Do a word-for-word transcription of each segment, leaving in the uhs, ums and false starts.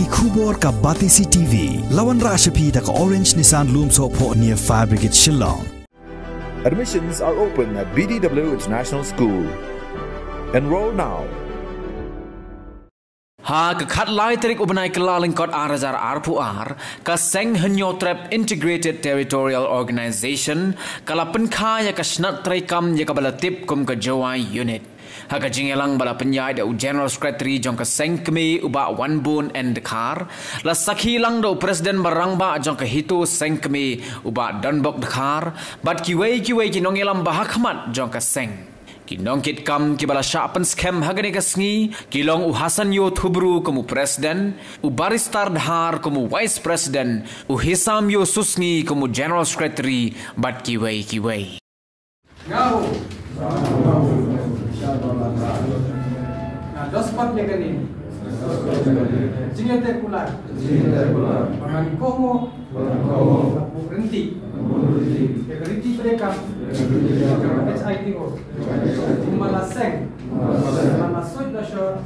Ki khubor ka Batesi T V. La wanrah sha phi da ka Orange Nissan Lumsohphoh near Fire Brigade Shillong. Admissions are open at B D W International School. Enroll now. Ha ka khatlai tarik u bnai Kyllalyngkot ar hajar arphew ar, ka Seng Hynñiewtrep Integrated Territorial Organization ka la pynkha ïa ka shnat treikam ïa kaba la tip kum ka Jowai Unit. Ha ka jingïalang ba la pynïaid da u General Secretary jong ka Seng Kmie u Bah Wanbun N Dkhar, la sakhi lang da u President ba rangbah jong ka HITO Seng Kmie u Bah Donbok Dkhar, bad kiwei kiwei ki nongïalam ba hakhmat jong ka seng. Ki nongkitkam kiba la shah pynskhem ha kane ka sngi ki long u Hassan Ïew Thubru kum u President, u Barrister Dhar kum u Vice President, u Hisam Ïew Susngi kum u General Secretary, bad kiwei kiwei. Nga u. Nga dos pat ïa kane. Jingïateh kular. Ba ngan kohnguh. Ba ngan kohnguh. Bad buh rynti. Ïa ka riti treikam. H I T O. Kumba la seng. Kumba la suit la shor.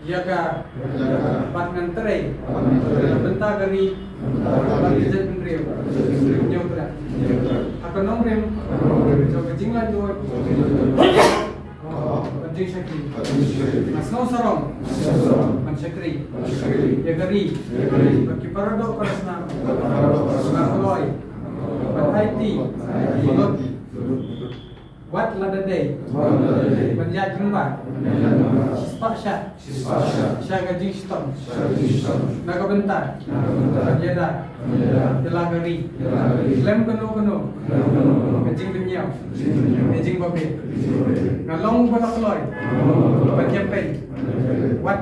Ïa ka. Bad ngan trei. Bad ngan trei. Na bynta ka ri. Bad ka jaitbynriew. Hynñiewtrep. Ha ka nongrim. Jong ka jinglaitluid. Bad jingshakri. Nga sngewsarong. Ban shakri. Ïa ka ri. Bad ki paradoh parasnam. Nga kloi. Ban aiti. Wat lada dei. Wat lada dei. Ban ïaid lyngba. Ban ïaid lyngba. Shispah shah. Shispah shah. Sha ka jingshitom. Sha ka jingshitom. Na ka bynta. Na ka bynta. Ban ïada. Ban ïada. Ïa la ka ri. Ïa la ka ri. Khlem kano kano. Khlem kano kano. Ka jingpynïap. Ka jingpynïap. Ka jingbabe. Ka jingbabe. Nga long uba la kloi. Nga long uba la kloi. Ban ïapeiñ. Ban ïapeiñ. Wat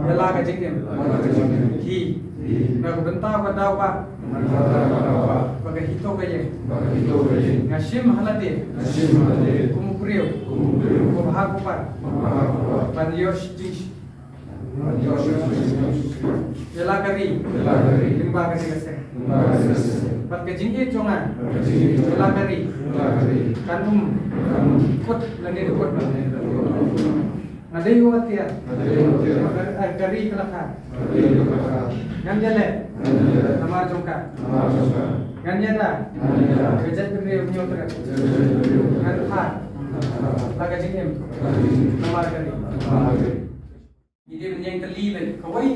ïa la ka jingim. Hi. Na ka bynta ba daw ba. Ba ka HITO ka ïeng. Nga shim ha lade. Kum u briew. Kum u bha u pat. Ban ïoh jing. Ïa la ka ri. Lyngba kane ka seng. Bad ka jingïeit jong nga. Ïa la ka ri. Kan ym kut lane dkut. Nga dei u atiar. Nga dei u atiar. Ka, eh, ka ri ka la kha. Ka ri ka la kha. Ngan ïaleh. Ngan ïaleh. Namar jong ka. Namar jong ka. Ngan ïada. Ngan ïada. Ka jaitbynriew Hynñiewtrep. Ka jaitbynriew Hynñiewtrep. Ngan phah. Ngan phah. La ka jingim. La ka jingim. Namar ka ri. Namar ka ri. Ngi dei ban ïeng tylli beit kawei.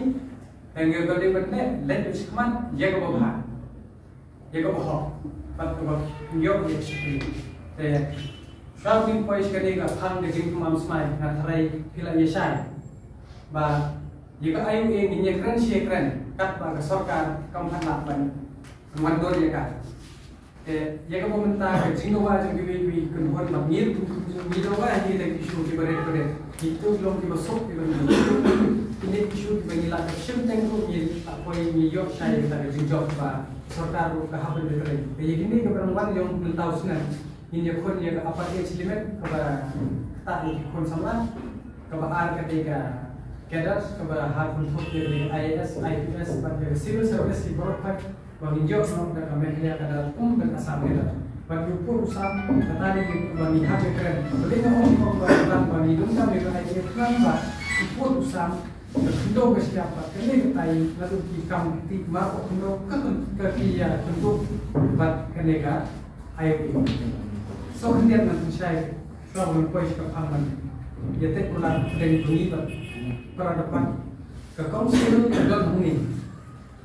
Tang ïa ka dei ban leh, leh beit shakhmat ïa kaba bha. Ïa kaba hok. Bad kaba ïoh ïa ka shakri. Te shuwa ban poi sha kane ka phang ka jingkynmaw smai, nga tharai phi la ïa shai ba ïa ka I O A ngin ïa kren shi ïa kren katba ka sorkar kam pat lah ban wan dur ïa ka. Te ïa kaba mynta ka jingdawa jong kiwei kiwei ki kynhun ba ngi, ngi dawa ïa kita ki issue kiba rit ba rit. Ki tuh long kiba suk kiba ngi. Kine ki issue kiba ngi lah ban shim teng ruh ngi lah poi ngi ïoh shai ïa kita ki jingjop ba sorkar ruh ka hap ban ïa trei. Te ïa kine kiba nang wan ïong mynta u snem ngin ïa khun ïa ka upper age limit kaba ktah ïa ki khun samla, kaba ar ka dei ka cadre kaba ha kynthup ïa ka I A S, I P S bad ïa ka civil service ki baroh pat. Ba ngin ïoh noh da ka Meghalaya Cadre kum da ka Assam Cadre. Bad ïa u pud u sam, kata ne ba ngi hap ban kren. Ba dei nga ong ong ba ba ngi donkam ïa ka I A S kren ba u pud u sam, ka khyndew ka shyiap bad kane katai naduh ki kam kti mar ka khyndew ka ka ki ïa kynduh bad kane ka I O A. So khyndiat ngan pynshai shuwa ban poi sha ka phang ban ïateh kular pdeng jong ngi bad para da pat ka council ka don hangne.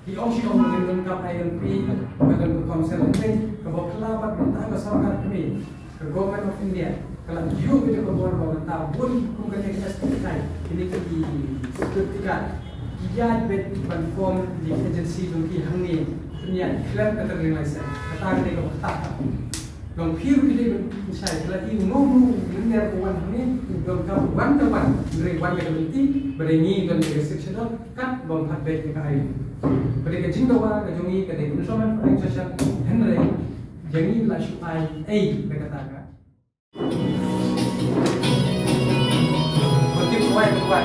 Ki ong shi ong ba ngin donkam I L P, ba ngin donkam council hynrei kaba phylla bad mynta ka sorkar kmie, ka Government of India, ka la ïoh ïa ka bor ba mynta bun kum kane ka S P T I, kine ki security guard, ki ïaid beit ban form ïa ki agency jong ki hangne, pynïaid khlem ka trading license. Kata kane kaba ktah. Long phi ruh phi dei ban pynshai, ka la i uno uno u lynter ba wan hangne, u donkam wan ka wan, hynrei wan ka lynti, ba dei ngi don ka Sixth Schedule, kat ba ym pat beit ïa ka I O A. Ba dei ka jingdawa ka jong ngi ka dei Instrument for Accession, hynrei ïa ngi la shu ai ei da kata ka. Ba tip wai ba wai.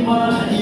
Ba